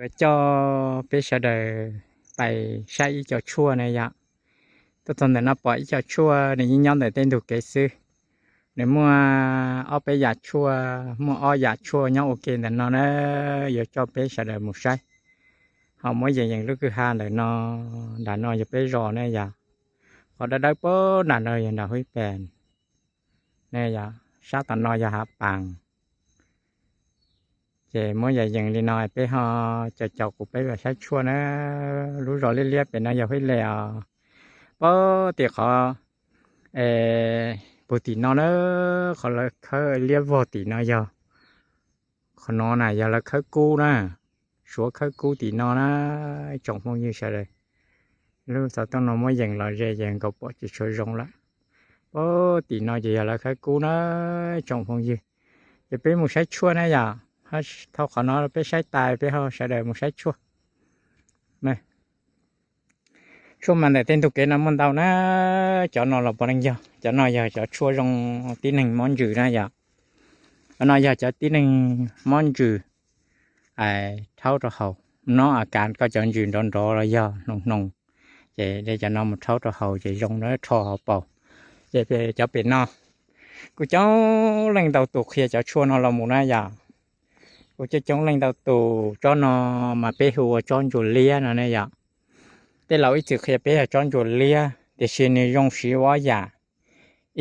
Yuav coj peb sawv daws pais saib ib co tshuaj na yom. Tuaj txog ntawm no pom ib co tshuaj nws yeej nyob ntawm tej ntug kev xwb. Nws muaj ob peb yam tshuaj, muaj ob yam tshuaj nyob ua ke ntawm no na, yuav coj peb sawv daws mus saib. Ho muab yees yees lub kwj ha ntawm no, nram no yog peb zos ne yom. Qhov dawb dawb pab nram no yog nram Huib Pes ne yom, sab tom no yog Hav Paas. Ces muab yees yees li no peb ho caum caum kuv peb mus saib tshuaj na. Lub zos liab liab pem no yog Huib Les os. Pab tim qhov puag tim no na, qhov lawv khawb liab vog tim no yog, qhov no na yog lawv khawb kub na, suav khawb kub tim no na, tsoom phooj ywg sawv daws. Lub xov tooj no muab yees los ze ces nkaus pom tsis tshua zoo lawm. Pab tim no ces yog lawv khawb kub na, tsoom phooj ywg. Ces peb mus saib tshuaj na yom, thauj qhov no peb saib tas peb ho sawv daws mus saib tshuaj. Tshuaj mas ntawm tej ntug kev no muaj ntau na, cov no los puav leej yog, cov no yog cov tshuaj zoo tib neeg mob ntsws na yom. Cov no yog cov tib neeg mob ntsws, rhaub rau haus, no a kas koj cov ntsws nrov nrov los yog hnoos hnoos, ces cov no mus rhaub rau haus ces zoo na, rho hauv paus. Ces cov pem no, kuj coob leej ntau tus qhia cov tshuaj no los mus na yom. Kuj coob coob leej ntau tus, tsob no mas peb hu ua tsob ntsuas liab no ne yom. Tej laus ib txwm qhia peb yog tsob ntsuas liab, tiam sis nws zoo siv ua ob yam.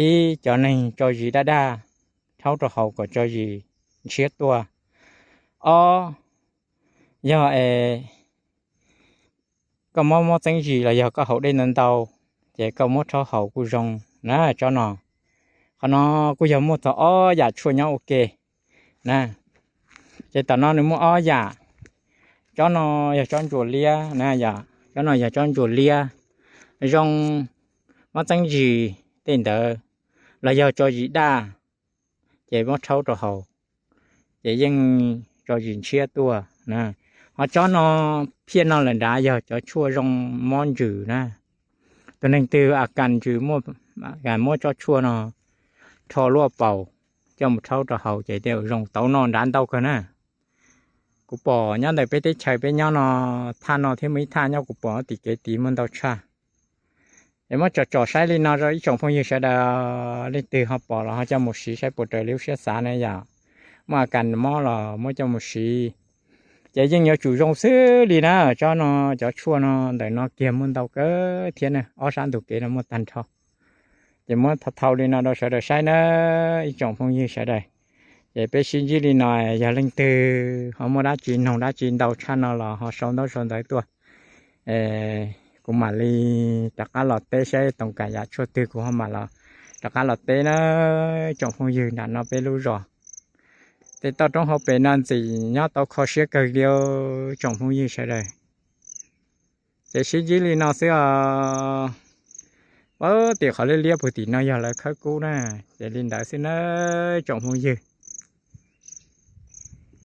Ib, cov neeg tso zis daj daj, rhaub rau haus kom tso zis ntshiab tuaj. Ob, yog es koj mob mob txeeb zis los yog koj haus dej ntau ntau, ces koj muab rhaub haus kuj zoo na tsob no. Qhov no kuj yog muaj txog ob yam tshuaj nyob ua ke na. Ces tom no nws muaj ob yam, tsob no yog tsob ntsuas liab na yom, tsob no yog tsob ntsuas liab, zoo mob txeeb zis tej ntawd, los yog tso zis daj, ces muab rhaub rau haus, ces yeej tso zis ntshiab tuaj na. Ho tsob no, phiaj no lawm nrad yog cov tshuaj zoo mob ntsws na. Tus neeg twg a kas ntsws muab tsob tshuaj no rho luaj paus coj mus rhaub rau haus ces tej zaum zoo. Tauv no nrad ntau kawg na. Kuv pom nyob ntawm peb teb chaws peb nyob no, thaj no thiab muaj ib thaj nyob kuv pom tim kev tid muaj ntau tshaj. Es muab tsom tsom saib li no rau ib tsoom phooj ywg sawv daws, leej twg ho pom los ho coj mus siv saib puas raws li lub siab xav na yom. Muaj a kas mob los muab coj mus siv, ces yeej yuav tsum zoo xwb li na. Tsob no, cov tshuaj no ntawm no kiag muaj ntau kawg thiab na, ob sab ntug kev no muaj tag nrho. Ces muab thau thau li no rau sawv daws saib na, ib tsoom phooj ywg sawv daws. Ces peb sib ntsib li no, yog leej twg ho muaj dab tsi noog dab tsi ntau tshaj no los ho sau ntaub sau ntawv tuaj, kuv mam li rov qab los teb saib toom kam yam tshuaj twg kuv ho mam los rov qab los teb na. Tsoom phooj ywg, nram no peb lub zos, tej toj roob hauv pes no ntxim nyob tau kho siab kawg li, tsoom phooj ywg sawv daws. Ces sib ntsib li no xwb os. Pab tim qhov liab liab puag tim no yog lawv khawb kub na. Ces li ntawd xwb na, tsoom phooj ywg.